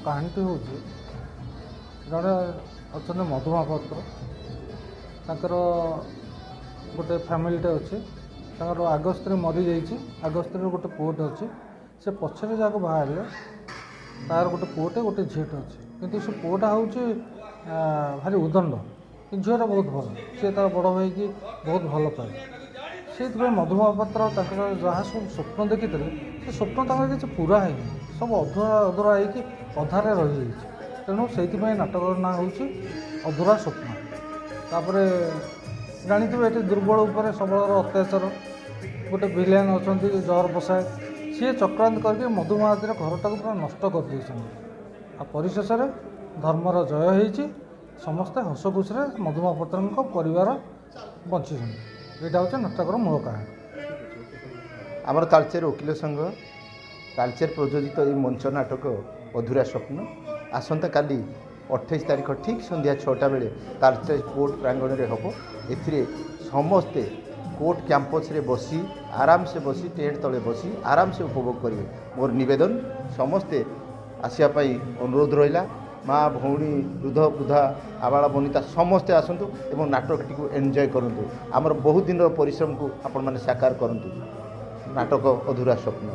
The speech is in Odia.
କାହାଣୀଟି ହେଉଛି, ଜଣେ ଅଛନ୍ତି ମଧୁ ମହାପାତ୍ର, ତାଙ୍କର ଗୋଟେ ଫ୍ୟାମିଲିଟେ ଅଛି। ତାଙ୍କର ଆଗ ସ୍ତ୍ରୀ ମରିଯାଇଛି, ଆଗ ସ୍ତ୍ରୀର ଗୋଟେ ପୁଅଟେ ଅଛି। ସେ ପଛରେ ଯାହାକୁ ବାହା ହେଲେ ତାର ଗୋଟେ ପୁଅଟେ ଗୋଟେ ଝିଅଟେ ଅଛି। କିନ୍ତୁ ସେ ପୁଅଟା ହେଉଛି ଭାରି ଉଦଣ୍ଡ, କିନ୍ତୁ ଝିଅଟା ବହୁତ ଭଲ। ସିଏ ତାର ବଡ଼ ଭାଇକି ବହୁତ ଭଲ ପାଏ। ସେଇଥିପାଇଁ ମଧୁ ମହାପାତ୍ର ତାଙ୍କର ଯାହା ସବୁ ସ୍ୱପ୍ନ ଦେଖିଥିଲେ, ସେ ସ୍ୱପ୍ନ ତାଙ୍କର କିଛି ପୁରା ହେଇନି, ସବୁ ଅଧୁରା ଅଧୁରା ହେଇକି ଅଧାରେ ରହିଯାଇଛି। ତେଣୁ ସେଇଥିପାଇଁ ନାଟକର ନାଁ ହେଉଛି ଅଧୁରା ସ୍ୱପ୍ନ। ତାପରେ ଜାଣିଥିବେ, ଏଠି ଦୁର୍ବଳ ଉପରେ ସବଳର ଅତ୍ୟାଚାର। ଗୋଟେ ଭିଲିଆନ୍ ଅଛନ୍ତି ଜହର ବସାୟତ, ସିଏ ଚକ୍ରାନ୍ତ କରିକି ମଧୁ ମହାନ୍ତିର ଘରଟାକୁ ପୁରା ନଷ୍ଟ କରିଦେଇଛନ୍ତି। ଆଉ ପରିଶେଷରେ ଧର୍ମର ଜୟ ହେଇଛି, ସମସ୍ତେ ହସ ଖୁସିରେ ମଧୁ ମହାପାତ୍ରଙ୍କ ପରିବାର ବଞ୍ଚିଛନ୍ତି। ଏଇଟା ହେଉଛି ନାଟକର ମୂଳ କାହାଣୀ। ଆମର ତାଳଚେର ଓକିଲ ସଂଘ ତାଳଚେର ପ୍ରଯୋଜିତ ଏହି ମଞ୍ଚ ନାଟକ ଅଧୁରା ସ୍ୱପ୍ନ ଆସନ୍ତାକାଲି 28 ତାରିଖ ଠିକ୍ ସନ୍ଧ୍ୟା 6ଟା ବେଳେ ତାଳଚେର କୋର୍ଟ ପ୍ରାଙ୍ଗଣରେ ହେବ। ଏଥିରେ ସମସ୍ତେ କୋର୍ଟ କ୍ୟାମ୍ପସରେ ବସି, ଆରାମସେ ବସି, ଟେଣ୍ଟ ତଳେ ବସି ଆରାମସେ ଉପଭୋଗ କରିବେ। ମୋର ନିବେଦନ, ସମସ୍ତେ ଆସିବା ପାଇଁ ଅନୁରୋଧ ରହିଲା। ମା, ଭଉଣୀ, ବୃଦ୍ଧ, ବୃଦ୍ଧା, ଆବାଳ ବନିତା ସମସ୍ତେ ଆସନ୍ତୁ ଏବଂ ନାଟକଟିକୁ ଏନ୍ଜୟ କରନ୍ତୁ। ଆମର ବହୁତ ଦିନର ପରିଶ୍ରମକୁ ଆପଣମାନେ ସାକାର କରନ୍ତୁ। ନାଟକ ଅଧୁରା ସ୍ୱପ୍ନ।